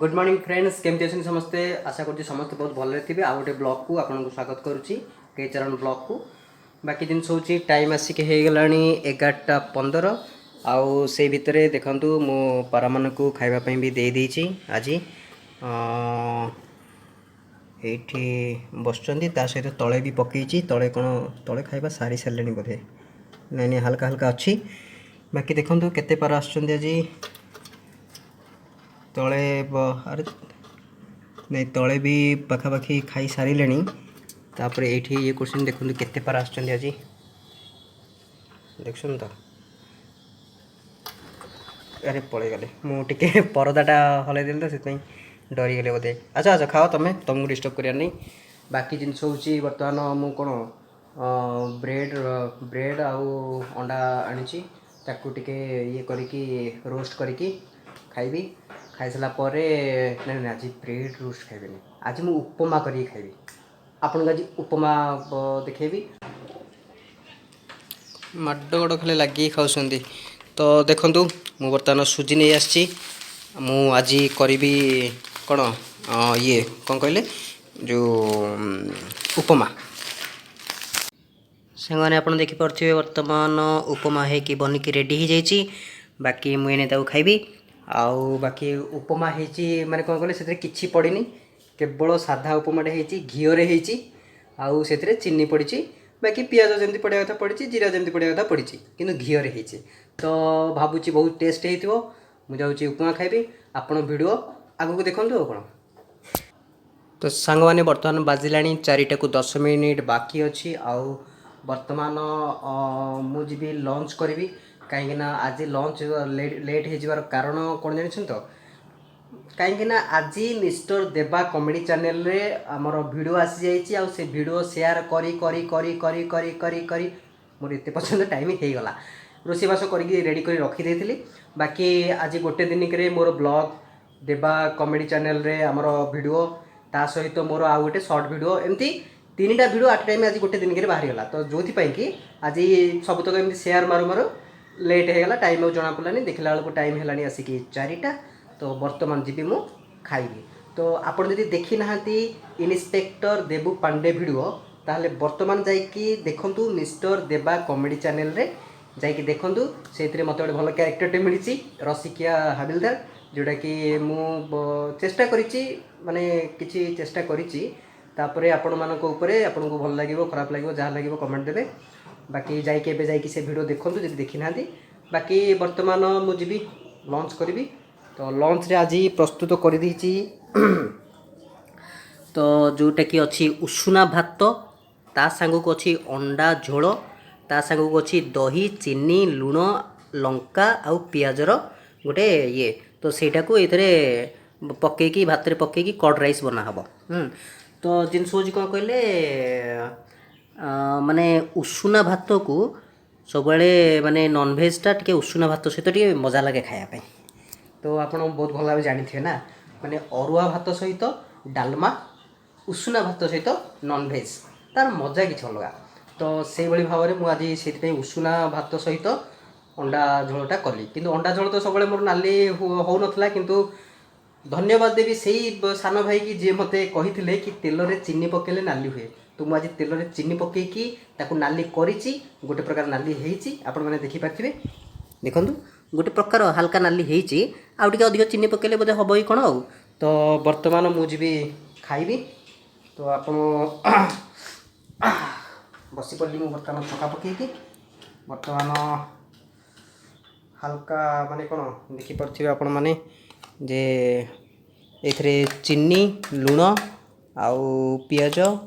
Good morning friends, କେମିତି ଅଛନ୍ତି ସମସ୍ତେ? ଆଶା କରୁଛି ସମସ୍ତେ ବହୁତ ଭଲରେ ଥିବେ। ଆଉ ଗୋଟେ ବ୍ଲଗ୍କୁ ଆପଣଙ୍କୁ ସ୍ୱାଗତ କରୁଛି, କେଇଚରଣ ବ୍ଲଗ୍କୁ। ବାକି ଜିନିଷ ହେଉଛି, ଟାଇମ୍ ଆସିକି ହେଇଗଲାଣି 11ଟା 15। ଆଉ ସେଇ ଭିତରେ ଦେଖନ୍ତୁ, ମୁଁ ପାରାମାନଙ୍କୁ ଖାଇବା ପାଇଁ ବି ଦେଇଦେଇଛି ଆଜି। ଏଇଠି ବସୁଛନ୍ତି। ତା ସହିତ ତଳେ ବି ପକେଇଛି। ତଳେ କ'ଣ, ତଳେ ଖାଇବା ସାରି ସାରିଲେଣି ବୋଧେ। ନାଇଁ ନାଇଁ, ହାଲକା ହାଲକା ଅଛି। ବାକି ଦେଖନ୍ତୁ କେତେ ପାରା ଆସୁଛନ୍ତି ଆଜି। ତଳେ ଆରେ ନାଇଁ, ତଳେ ବି ପାଖାପାଖି ଖାଇ ସାରିଲେଣି। ତାପରେ ଏଇଠି ଇଏ କରୁଛନ୍ତି। ଦେଖନ୍ତୁ କେତେ ପାରା ଆସୁଛନ୍ତି ଆଜି, ଦେଖୁଛନ୍ତି ତ? ଆରେ, ପଳେଇଗଲେ। ମୁଁ ଟିକେ ପରଦାଟା ହଲେଇ ଦେଲି ତ, ସେଥିପାଇଁ ଡରିଗଲେ ବୋଧେ। ଆଚ୍ଛା ଆଚ୍ଛା, ଖାଅ ତମେ, ତମକୁ ଡିଷ୍ଟର୍ବ କରିବାର ନାହିଁ। ବାକି ଜିନିଷ ହେଉଛି, ବର୍ତ୍ତମାନ ମୁଁ କ'ଣ ବ୍ରେଡ଼୍ ଆଉ ଅଣ୍ଡା ଆଣିଛି। ତାକୁ ଟିକେ ଇଏ କରିକି, ରୋଷ୍ଟ କରିକି ଖାଇବି। ଖାଇସାରିଲା ପରେ, ନାଇଁ ନାଇଁ, ଆଜି ବ୍ରେଡ଼୍ ରୋଷ୍ଟ ଖାଇବିନି, ଆଜି ମୁଁ ଉପମା କରିକି ଖାଇବି। ଆପଣଙ୍କୁ ଆଜି ଉପମା ଦେଖେଇବି। ମାଡ଼ ଗୋଡ଼ ଖାଲି ଲାଗିକି ଖାଉଛନ୍ତି। ତ ଦେଖନ୍ତୁ, ମୁଁ ବର୍ତ୍ତମାନ ସୁଜି ନେଇ ଆସିଛି। ମୁଁ ଆଜି କରିବି କ'ଣ, ଇଏ କ'ଣ କହିଲେ, ଯେଉଁ ଉପମା। ସାଙ୍ଗମାନେ, ଆପଣ ଦେଖିପାରୁଥିବେ, ବର୍ତ୍ତମାନ ଉପମା ହେଇକି ବନିକି ରେଡ଼ି ହେଇଯାଇଛି। ବାକି ମୁଁ ଏଇନେ ତାକୁ ଖାଇବି। ଆଉ ବାକି ଉପମା ହେଇଛି, ମାନେ କ'ଣ କହିଲେ, ସେଥିରେ କିଛି ପଡ଼ିନି, କେବଳ ସାଧା ଉପମାଟା ହେଇଛି, ଘିଅରେ ହେଇଛି ଆଉ ସେଥିରେ ଚିନି ପଡ଼ିଛି। ବାକି ପିଆଜ ଯେମିତି ପଡ଼ିବା କଥା ପଡ଼ିଛି, ଜିରା ଯେମିତି ପଡ଼ିବା କଥା ପଡ଼ିଛି, କିନ୍ତୁ ଘିଅରେ ହେଇଛି। ତ ଭାବୁଛି ବହୁତ ଟେଷ୍ଟ ହେଇଥିବ। ମୁଁ ଯାଉଛି ଉପମା ଖାଇବି। ଆପଣ ଭିଡ଼ିଓ ଆଗକୁ ଦେଖନ୍ତୁ। ଆଉ କ'ଣ ତ ସାଙ୍ଗମାନେ, ବର୍ତ୍ତମାନ ବାଜିଲାଣି 4ଟାକୁ 10 ମିନିଟ୍ ବାକି ଅଛି। ଆଉ ବର୍ତ୍ତମାନ ମୁଁ ଯିବି ଲଞ୍ଚ କରିବି, କାହିଁକିନା ଆଜି ଲଞ୍ଚ ଲେଟ୍ ହେଇଯିବାର କାରଣ କ'ଣ ଜାଣିଛନ୍ତି ତ? କାହିଁକିନା ଆଜି ମିଷ୍ଟର ଦେବା କମେଡ଼ି ଚ୍ୟାନେଲରେ ଆମର ଭିଡ଼ିଓ ଆସିଯାଇଛି। ଆଉ ସେ ଭିଡ଼ିଓ ସେୟାର କରି କରି କରି କରି କରି କରି କରି ମୋର ଏତେ ପର୍ଯ୍ୟନ୍ତ ଟାଇମ୍ ହେଇଗଲା। ରୋଷେଇବାସ କରିକି ରେଡ଼ି କରି ରଖିଦେଇଥିଲି। ବାକି ଆଜି ଗୋଟେ ଦିନକରେ ମୋର ବ୍ଲଗ୍, ଦେବା କମେଡ଼ି ଚ୍ୟାନେଲରେ ଆମର ଭିଡ଼ିଓ, ତା ସହିତ ମୋର ଆଉ ଗୋଟେ ସର୍ଟ ଭିଡ଼ିଓ, ଏମିତି ତିନିଟା ଭିଡ଼ିଓ ଆଟ୍ ଟାଇମ୍ ଆଜି ଗୋଟେ ଦିନକରେ ବାହାରିଗଲା। ତ ଯେଉଁଥିପାଇଁ କି ଆଜି ସବୁତକ ଏମିତି ସେୟାର ମାରୁ ମାରୁ ଲେଟ୍ ହେଇଗଲା। ଟାଇମ୍ ଆଉ ଜଣାପଡ଼ିଲାନି। ଦେଖିଲା ବେଳକୁ ଟାଇମ୍ ହେଲାଣି ଆସିକି 4ଟା। ତ ବର୍ତ୍ତମାନ ଯିବି ମୁଁ ଖାଇବି। ତ ଆପଣ ଯଦି ଦେଖିନାହାନ୍ତି ଇନ୍ସପେକ୍ଟର ଦେବୁ ପାଣ୍ଡେ ଭିଡ଼ିଓ, ତାହେଲେ ବର୍ତ୍ତମାନ ଯାଇକି ଦେଖନ୍ତୁ। ମିଷ୍ଟର ଦେବା କମେଡ଼ି ଚ୍ୟାନେଲରେ ଯାଇକି ଦେଖନ୍ତୁ। ସେଇଥିରେ ମୋତେ ଗୋଟେ ଭଲ କ୍ୟାରେକ୍ଟରଟେ ମିଳିଛି, ରସିକିଆ ହାବିଲଦାର, ଯେଉଁଟାକି ମୁଁ ଚେଷ୍ଟା କରିଛି, ମାନେ କିଛି ଚେଷ୍ଟା କରିଛି। ତାପରେ ଆପଣମାନଙ୍କ ଉପରେ, ଆପଣଙ୍କୁ ଭଲ ଲାଗିବ, ଖରାପ ଲାଗିବ, ଯାହା ଲାଗିବ କମେଣ୍ଟ ଦେବେ। ବାକି ଯାଇକି ଏବେ ଯାଇକି ସେ ଭିଡ଼ିଓ ଦେଖନ୍ତୁ ଯଦି ଦେଖିନାହାନ୍ତି। ବାକି ବର୍ତ୍ତମାନ ମୁଁ ଯିବି ଲଞ୍ଚ କରିବି। ତ ଲଞ୍ଚରେ ଆଜି ପ୍ରସ୍ତୁତ କରିଦେଇଛି, ତ ଯେଉଁଟାକି ଅଛି ଉଷୁନା ଭାତ, ତା ସାଙ୍ଗକୁ ଅଛି ଅଣ୍ଡା ଝୋଳ, ତା ସାଙ୍ଗକୁ ଅଛି ଦହି, ଚିନି, ଲୁଣ, ଲଙ୍କା ଆଉ ପିଆଜର ଗୋଟେ ଇଏ। ତ ସେଇଟାକୁ ଏଇଥିରେ ପକେଇକି, ଭାତରେ ପକେଇକି କର୍ଡ଼ ରାଇସ୍ ବନା ହେବ। ତ ଜିନିଷ ହେଉଛି କ'ଣ କହିଲେ, ମାନେ ଉଷୁନା ଭାତକୁ ସବୁବେଳେ, ମାନେ ନନଭେଜଟା ଟିକେ ଉଷୁନା ଭାତ ସହିତ ଟିକେ ମଜା ଲାଗେ ଖାଇବା ପାଇଁ। ତ ଆପଣ ବହୁତ ଭଲ ଭାବେ ଜାଣିଥିବେ ନା, ମାନେ ଅରୁଆ ଭାତ ସହିତ ଡାଲମା, ଉଷୁନା ଭାତ ସହିତ ନନଭେଜ୍, ତାର ମଜା କିଛି ଅଲଗା। ତ ସେଇଭଳି ଭାବରେ ମୁଁ ଆଜି ସେଇଥିପାଇଁ ଉଷୁନା ଭାତ ସହିତ ଅଣ୍ଡା ଝୋଳଟା କଲି। କିନ୍ତୁ ଅଣ୍ଡା ଝୋଳ ତ ସବୁବେଳେ ମୋର ନାଲି ହେଉନଥିଲା। କିନ୍ତୁ ଧନ୍ୟବାଦ ଦେବି ସେଇ ସାନ ଭାଇକି, ଯିଏ ମୋତେ କହିଥିଲେ କି ତେଲରେ ଚିନି ପକେଇଲେ ନାଲି ହୁଏ। ତ ମୁଁ ଆଜି ତେଲରେ ଚିନି ପକେଇକି ତାକୁ ନାଲି କରିଛି। ଗୋଟେ ପ୍ରକାର ନାଲି ହେଇଛି, ଆପଣମାନେ ଦେଖିପାରିଥିବେ। ଦେଖନ୍ତୁ, ଗୋଟେ ପ୍ରକାର ହାଲକା ନାଲି ହେଇଛି। ଆଉ ଟିକେ ଅଧିକ ଚିନି ପକେଇଲେ ବୋଧେ ହେବ କି କ'ଣ। ଆଉ ତ ବର୍ତ୍ତମାନ ମୁଁ ଯିବି ଖାଇବି। ତ ଆପଣ ବସି ପଡ଼ିଲି ମୁଁ ବର୍ତ୍ତମାନ ଛକା ପକେଇକି। ବର୍ତ୍ତମାନ ହାଲକା, ମାନେ କ'ଣ, ଦେଖିପାରୁଥିବେ ଆପଣମାନେ ଯେ ଏଥିରେ ଚିନି, ଲୁଣ ଆଉ ପିଆଜ।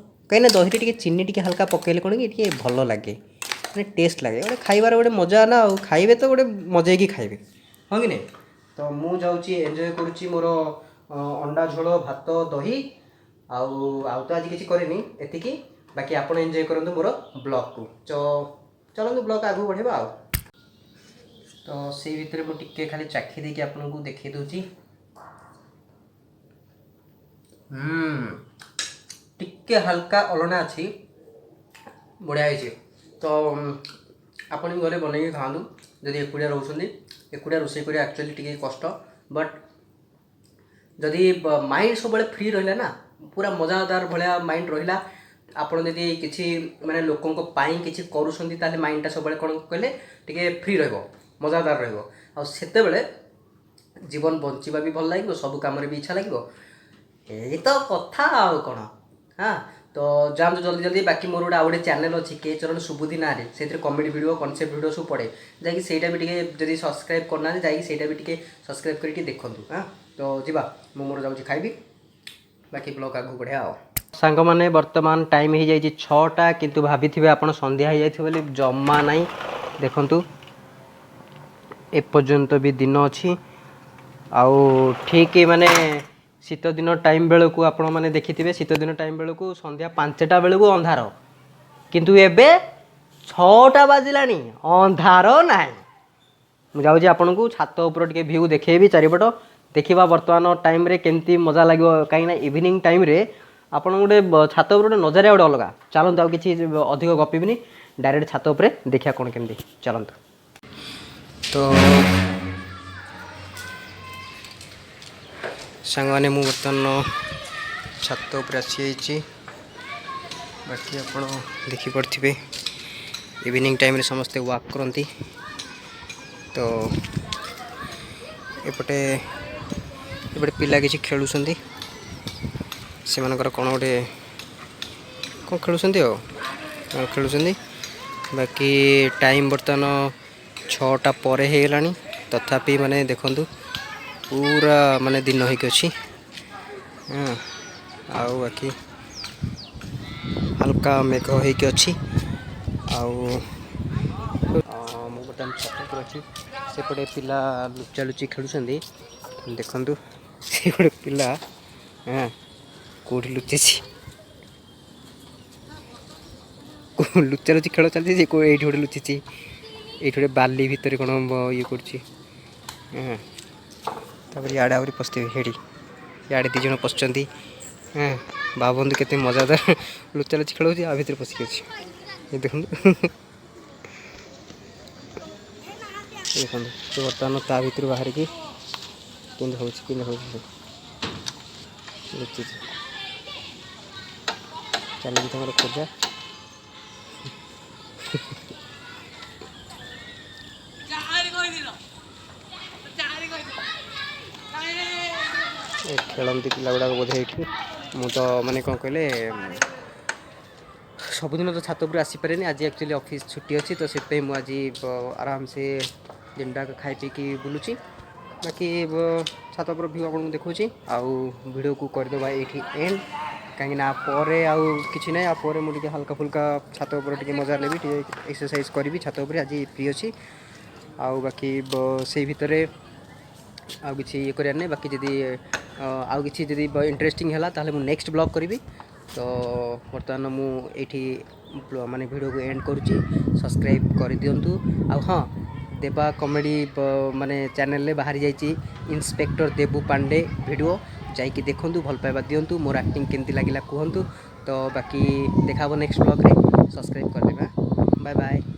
କାହିଁକିନା ଦହିରେ ଟିକେ ଚିନି ଟିକେ ହାଲକା ପକେଇଲେ କ'ଣ କି ଟିକେ ଭଲ ଲାଗେ, ମାନେ ଟେଷ୍ଟ ଲାଗେ ଗୋଟେ ଖାଇବାର, ଗୋଟେ ମଜା ନା। ଆଉ ଖାଇବେ ତ ଗୋଟେ ମଜେଇକି ଖାଇବେ, ହଁ କି ନାଇଁ? ତ ମୁଁ ଯାଉଛି, ଏନ୍ଜୟ କରୁଛି ମୋର ଅଣ୍ଡା ଝୋଳ, ଭାତ, ଦହି। ଆଉ ଆଉ ତ ଆଜି କିଛି କରିନି, ଏତିକି। ବାକି ଆପଣ ଏନ୍ଜୟ କରନ୍ତୁ ମୋର ବ୍ଲଗ୍କୁ। ତ ଚାଲନ୍ତୁ, ବ୍ଲଗ୍ ଆଗକୁ ବଢ଼େଇବା। ଆଉ ତ ସେଇ ଭିତରେ ମୁଁ ଟିକେ ଖାଲି ଚାଖି ଦେଇକି ଆପଣଙ୍କୁ ଦେଖେଇ ଦେଉଛି। ଟିକେ ହାଲକା ଅଲଣା ଅଛି, ବଢ଼ିଆ ହେଇଛି। ତ ଆପଣ ବି ଘରେ ବନେଇକି ଖାଆନ୍ତୁ ଯଦି ଏକୁଟିଆ ରହୁଛନ୍ତି। ଏକୁଟିଆ ରୋଷେଇ କରିବା ଆକ୍ଚୁଆଲି ଟିକେ କଷ୍ଟ, ବଟ୍ ଯଦି ମାଇଣ୍ଡ ସବୁବେଳେ ଫ୍ରି ରହିଲା ନା, ପୁରା ମଜାଦାର ଭଳିଆ ମାଇଣ୍ଡ ରହିଲା, ଆପଣ ଯଦି କିଛି ମାନେ ଲୋକଙ୍କ ପାଇଁ କିଛି କରୁଛନ୍ତି, ତାହେଲେ ମାଇଣ୍ଡଟା ସବୁବେଳେ କ'ଣ କହିଲେ ଟିକେ ଫ୍ରି ରହିବ, ମଜାଦାର ରହିବ। ଆଉ ସେତେବେଳେ ଜୀବନ ବଞ୍ଚିବା ବି ଭଲ ଲାଗିବ, ସବୁ କାମରେ ବି ଇଚ୍ଛା ଲାଗିବ। ଏଇ ତ କଥା, ଆଉ କ'ଣ? ହଁ, ତ ଯାଆନ୍ତୁ ଜଲ୍ଦି ଜଲ୍ଦି। ବାକି ମୋର ଗୋଟେ ଆଉ ଗୋଟେ ଚ୍ୟାନେଲ୍ ଅଛି କେ ଚରଣ ସୁବୁଧି ନାଁରେ, ସେଥିରେ କମେଡ଼ି ଭିଡ଼ିଓ, କନସେପ୍ଟ ଭିଡ଼ିଓ ସବୁ ପଡ଼େ। ଯାଇକି ସେଇଟା ବି ଟିକେ ଯଦି ସବସ୍କ୍ରାଇବ୍ କରିନାହାନ୍ତି, ଯାଇକି ସେଇଟା ବି ଟିକେ ସବସ୍କ୍ରାଇବ୍ କରିକି ଦେଖନ୍ତୁ। ହଁ, ତ ଯିବା, ମୁଁ ମୋର ଯାଉଛି ଖାଇବି, ବାକି ବ୍ଲଗ୍ ଆଗକୁ ବଢ଼ିଆ। ଆଉ ସାଙ୍ଗମାନେ, ବର୍ତ୍ତମାନ ଟାଇମ୍ ହେଇଯାଇଛି 6ଟା, କିନ୍ତୁ ଭାବିଥିବେ ଆପଣ ସନ୍ଧ୍ୟା ହେଇଯାଇଥିବ ବୋଲି, ଜମା ନାହିଁ। ଦେଖନ୍ତୁ, ଏପର୍ଯ୍ୟନ୍ତ ବି ଦିନ ଅଛି। ଆଉ ଠିକ୍ ମାନେ ଶୀତ ଦିନ ଟାଇମ୍ ବେଳକୁ ଆପଣମାନେ ଦେଖିଥିବେ, ଶୀତ ଦିନ ଟାଇମ୍ ବେଳକୁ ସନ୍ଧ୍ୟା 5ଟା ବେଳକୁ ଅନ୍ଧାର, କିନ୍ତୁ ଏବେ 6ଟା ବାଜିଲାଣି, ଅନ୍ଧାର ନାହିଁ। ମୁଁ ଯାଉଛି ଆପଣଙ୍କୁ ଛାତ ଉପରେ ଟିକେ ଭ୍ୟୁ ଦେଖେଇବି, ଚାରିପଟ ଦେଖିବା ବର୍ତ୍ତମାନ ଟାଇମ୍ରେ କେମିତି ମଜା ଲାଗିବ, କାହିଁକିନା ଇଭିନିଂ ଟାଇମ୍ରେ ଆପଣ ଗୋଟେ ଛାତ ଉପରେ ଗୋଟେ ନଜାରିଆ ଗୋଟେ ଅଲଗା। ଚାଲନ୍ତୁ, ଆଉ କିଛି ଅଧିକ ଗପିବିନି, ଡାଇରେକ୍ଟ ଛାତ ଉପରେ ଦେଖିବା କ'ଣ କେମିତି। ଚାଲନ୍ତୁ। ତ ସାଙ୍ଗମାନେ, ମୁଁ ବର୍ତ୍ତମାନ ଛାତ ଉପରେ ଆସିଯାଇଛି। ବାକି ଆପଣ ଦେଖିପାରୁଥିବେ, ଇଭିନିଂ ଟାଇମ୍ରେ ସମସ୍ତେ ୱାକ୍ କରନ୍ତି। ତ ଏପଟେ ଏପଟେ ପିଲା କିଛି ଖେଳୁଛନ୍ତି, ସେମାନଙ୍କର କ'ଣ ଗୋଟେ କ'ଣ ଖେଳୁଛନ୍ତି ଆଉ କ'ଣ ଖେଳୁଛନ୍ତି। ବାକି ଟାଇମ୍ ବର୍ତ୍ତମାନ 6ଟା ପରେ ହେଇଗଲାଣି, ତଥାପି ମାନେ ଦେଖନ୍ତୁ ପୁରା ମାନେ ଦିନ ହେଇକି ଅଛି। ହଁ, ଆଉ ବାକି ହାଲକା ମେଘ ହେଇକି ଅଛି। ଆଉ ମୁଁ ବର୍ତ୍ତମାନ ଛାତ ଉପରେ ଅଛି। ସେପଟେ ପିଲା ଲୁଚା ଲୁଚି ଖେଳୁଛନ୍ତି। ଦେଖନ୍ତୁ, ସେ ଗୋଟେ ପିଲା, ହଁ, କେଉଁଠି ଲୁଚିଛି। ଲୁଚା ଲୁଚି ଖେଳ ଚାଲିଛି। ସେ କୋଉ ଏଇଠି ଗୋଟେ ଲୁଚିଛି, ଏଇଠି ଗୋଟେ ବାଲି ଭିତରେ କ'ଣ ଇଏ କରୁଛି। ହଁ, ତାପରେ ଇଆଡ଼େ ଆହୁରି ପଶିଥିବେ, ହେଇଠି ଇଆଡ଼େ 2 ଜଣ ପଶିଛନ୍ତି। ହଁ, ଭାବନ୍ତୁ କେତେ ମଜାଦାର ଲୁଚା ଲୁଚି ଖେଳ ହେଉଛି। ଆ ଭିତରେ ପଶିକି ଅଛି। ଏ ଦେଖନ୍ତୁ, ଏ ଦେଖନ୍ତୁ, ସେ ବର୍ତ୍ତମାନ ତା ଭିତରୁ ବାହାରିକି କେମିତି ହେଉଛି, କେମିତି ହେଉଛି, ସେ ଲୁଚିଛି। ଚାଲିଛି ତାଙ୍କର ଖୋଜା। ଏ ଖେଳନ୍ତି ପିଲା ଗୁଡ଼ାକ ବୋଧେ ଏଇଠି। ମୁଁ ତ ମାନେ କ'ଣ କହିଲେ, ସବୁଦିନ ତ ଛାତ ଉପରେ ଆସିପାରେନି। ଆଜି ଆକ୍ଚୁଆଲି ଅଫିସ୍ ଛୁଟି ଅଛି, ତ ସେଥିପାଇଁ ମୁଁ ଆଜି ଆରାମସେ ଦିନଟା ଖାଇ ପିଇକି ବୁଲୁଛି। ବାକି ଛାତ ଉପର ଭ୍ୟୁ ଆପଣଙ୍କୁ ଦେଖାଉଛି। ଆଉ ଭିଡ଼ିଓକୁ କରିଦେବା ଏଇଠି ଏଣ୍ଡ, କାହିଁକିନା ପରେ ଆଉ କିଛି ନାହିଁ। ଆଉ ପରେ ମୁଁ ଟିକେ ହାଲକା ଫୁଲକା ଛାତ ଉପରେ ଟିକେ ମଜା ନେବି, ଟିକେ ଏକ୍ସରସାଇଜ୍ କରିବି ଛାତ ଉପରେ। ଆଜି ଫ୍ରି ଅଛି। ଆଉ ବାକି ସେଇ ଭିତରେ ଆଉ କିଛି ଇଏ କରିବାର ନାହିଁ। ବାକି ଯଦି ଆଉ କିଛି ଯଦି ଇଣ୍ଟରେଷ୍ଟିଂ ହେଲା, ତାହେଲେ ମୁଁ ନେକ୍ସଟ ବ୍ଲଗ୍ କରିବି। ତ ବର୍ତ୍ତମାନ ମୁଁ ଏଇଠି ମାନେ ଭିଡ଼ିଓକୁ ଏଣ୍ଡ କରୁଛି। ସବସ୍କ୍ରାଇବ୍ କରିଦିଅନ୍ତୁ। ଆଉ ହଁ, ଦେବା କମେଡ଼ି ମାନେ ଚ୍ୟାନେଲରେ ବାହାରି ଯାଇଛି ଇନ୍ସପେକ୍ଟର ଦେବୁ ପାଣ୍ଡେ ଭିଡ଼ିଓ, ଯାଇକି ଦେଖନ୍ତୁ, ଭଲ ପାଇବା ଦିଅନ୍ତୁ। ମୋର ଆକ୍ଟିଂ କେମିତି ଲାଗିଲା କୁହନ୍ତୁ। ତ ବାକି ଦେଖା ହେବ ନେକ୍ସଟ ବ୍ଲଗ୍ରେ। ସବସ୍କ୍ରାଇବ୍ କରିଦେବେ। Bye bye.